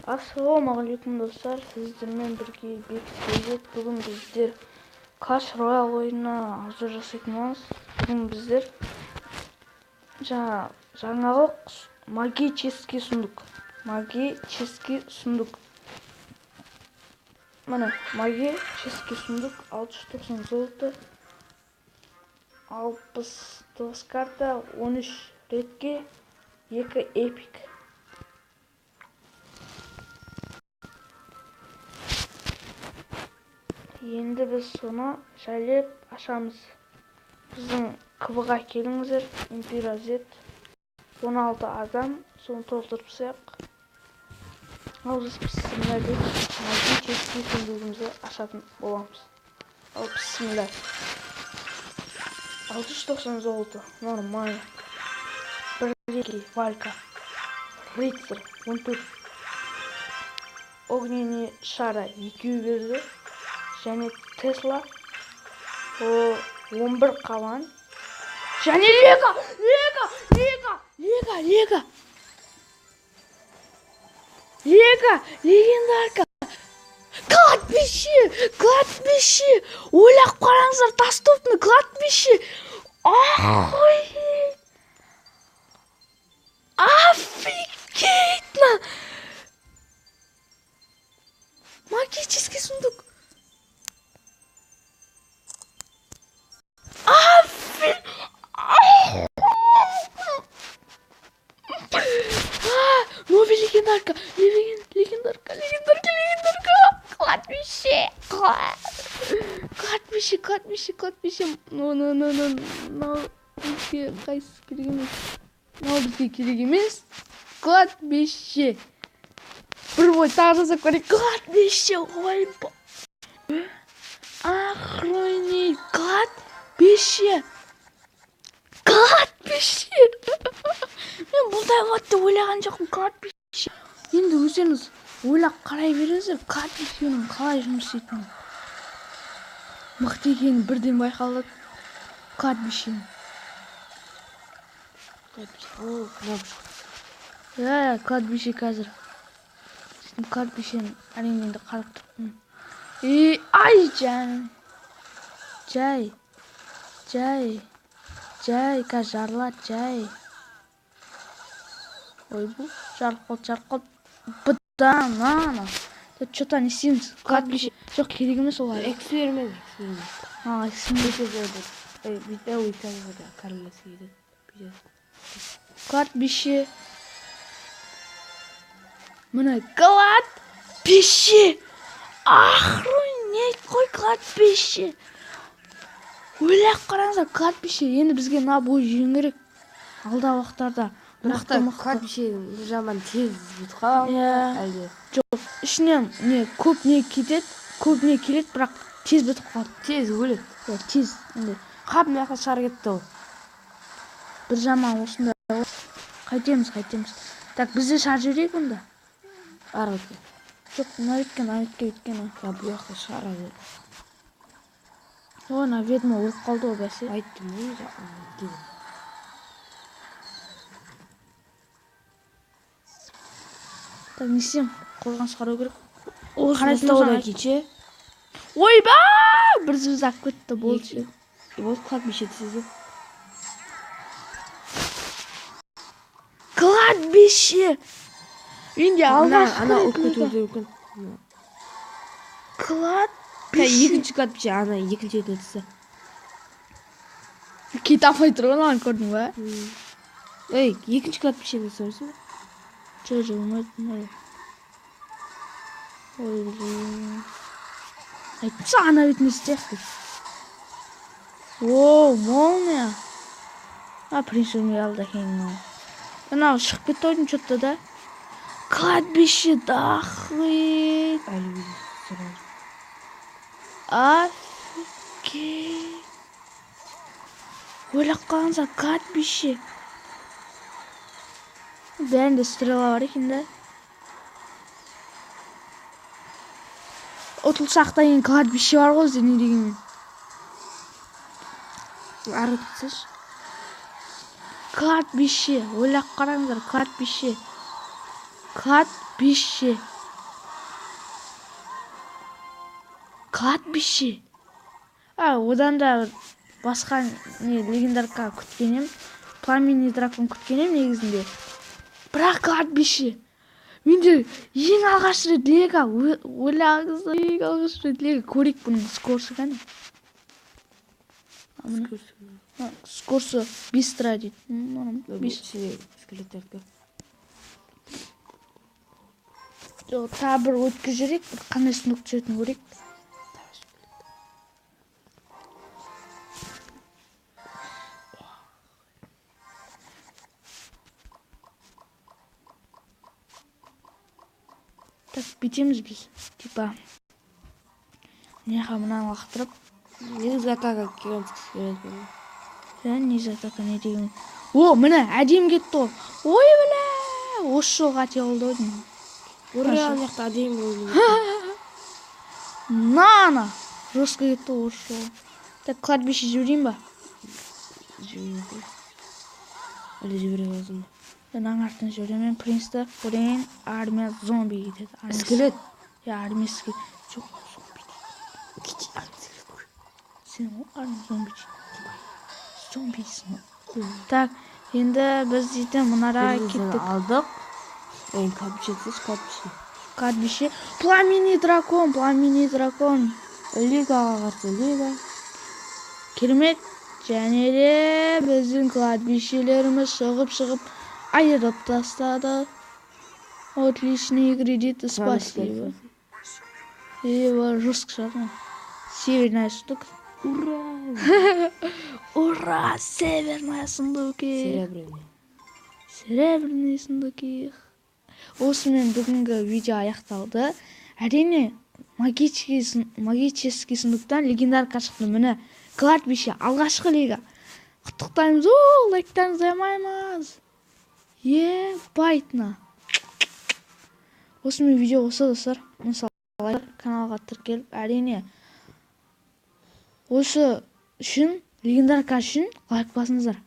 Ассалаумағалейкум достар, сіздермен бірге Бек. Бүгін біздер Clash Royale ойынына обзор жасайтын боламыз. Бүгін біздер жаңағы магический сундук. Магический сундук. Міне, магический сундук 690 золото, 69 карта, 13 редке, 2 эпик. Енді біз соны жайлап ашамыз. Біздің КВ-ға келіңіздер, Империя Z 16 адам, соны толтырып тастайық. Ал біз бісміллә деп магический сундугімізді ашатын боламыз. Ал бісміллә. 690 золото, нормально. Бір редкий, Валька, рыцарь, 14. Огненный шара екеу берді. Және Тесла 11 қабан. Және Лего, Лего, Лего, Лего, Лего. Лего, легендарка. Кладбище, кладбище. Ойлап қараңыздар, доступный кладбище. Охуеть. Офигеть. Магический сундук. Новый легендарка, легендарка, легендарка, легендарка. Кладбище, кладбище, кладбище, кладбище. Ну, ну, ну, ну, ну, бізге қайсысы керек емес? Мынау бізге керек емес. Кладбище. Бір бой тағы жасап көрейік. Кладбище, ой. Охренеть, кладбище. Кладбище. Мен бұндай болады деп ойлаған жоқпын. Кладбище. Енді өздеріңіз ойлап қарай беріңіздер, кладбищенің қалай жұмыс істейтінін. Мықты екені бірден байқалады. Кладбищенің. Иә, кладбище қазір. Кладбищені әрине енді қарап тұрмын. Ай, жай. Жай. Жай. Жай, қазір жарылады, жай. Ой, бұл жарылып қалды, жарылып қалды. Бұдан, ана. Что-то не істейміз? Кладбище. Жоқ, керек емес олар. Эксперимент, эксперимент. А, эксперимент. Кладбище. Міне, кладбище. Охренеть қой, кладбище. Ойлап қараңыздар, кладбище. Енді бізге мына бой жең керек. Алдағы уақыттарда. Бірақ та кладбище бір жаман тез бітіп қалады әлде? Жоқ, ішінен не көп не кетеді, көп не келеді, бірақ тез бітіп қалады. Тез өледі. Иә, тез. Енді қап, мына жақта шар кетті ғой. Бір жаман осындай. Қайтеміз, қайтеміз. Так, біз де шар жіберейік онда. Ары бетке. Жоқ, мына бетке, мына бетке өткен. Я бұл жақта шар алды. О, мына ведьма өліп қалды ғой, бәсе. Айттым ғой, дедім. Так, не істеймін? Қорған шығару керек. Қарайтын болсаң кеше. Ойбай! Бір звезда алып кетті, болды. Болды, кладбище десіз. Кладбище! Менде алғашқы ана рет өліп кетуі лего. мүмкін. Кладбище. Екінші кладбище, ана екінші ретіне түсті. Кете алмай тұр ғой, мынаны көрдің ба? Ей, екінші кладбищені түсірсің бе? Жоқ, жоқ, болмайды. Ой, блин. Айтса, ана бетіне істейік. О, молния. А, принц өлмей қалды екен мынау. Мынау шығып кетті ғой деймін чё-то да. Кладбище, да охуеть. Офигеть. Ойлап қалғансың, кладбище. Бәрінде стрела бар екен да. Ұтылсақ та енді кладбище бар ғой бізде, не дегенмен. Ары кетсеші. Кладбище, ойлап қараңыздар, кладбище. Кладбище. Кладбище. А, одан да басқа не легендарка күткен ем. Пламенный дракон күткен ем негізінде. Бірақ кладбище. Менде ең алғаш рет лего, ойлаңыздар, ең алғаш рет лего. Көрейік бұның скорсы қане. Скорсы быстро дейді. Скелеттердікі. Жоқ, тағы бір өткізіп жіберейік, бір қандай сундук түсетінін көрейік. Так, бүйтеміз біз. Типа, мына мынаны лақтырып. Негізгі атака гигантский скелет болды. Иә, негізгі атака не деген? О, міне, әдемі кетті ғой. Ой, бля, осы жолы қате болды ау деймін. Ура, ана жақта әдемі болды. Нана, жестко кетті ғой осы жолы. Так, кладбище жіберейін ба? Жіберейін. Әлі жібере аласың ба? Мынаның артынан жіберемін. Принцті көрейін. Армия зомби кетеді. Скелет. Иә, армия скелет. Жоқ, зомби дейді. Сен ғой армия зомби дейді. Зомби дейсің ғой. Так, енді біз дейтін мұнара кеттік. Алдық. Кладбище десеш, кладбище. Кладбище. Пламенный дракон, пламенный дракон. Лигаға қарсы лига. Керемет. Және де біздің кладбищелеріміз шығып-шығып айырып тастады. Отличные кредиты, спасибо. Ева, жестко шығады. Северная сундук. Ура! Ура! Северная сундуки. Серебряный. Серебряные сундуки. Осымен бүгінгі видео аяқталды. Әрине, магический сундуктан легендарка шықты. Міне, кладбище, алғашқы лига. Құттықтаймыз, о, лайктарыңызды аямаймыз. Ебайтна. Осымен видео осы, достар. Мысалы, каналға тіркеліп, әрине, осы үшін, легендарка үшін лайк басыңыздар.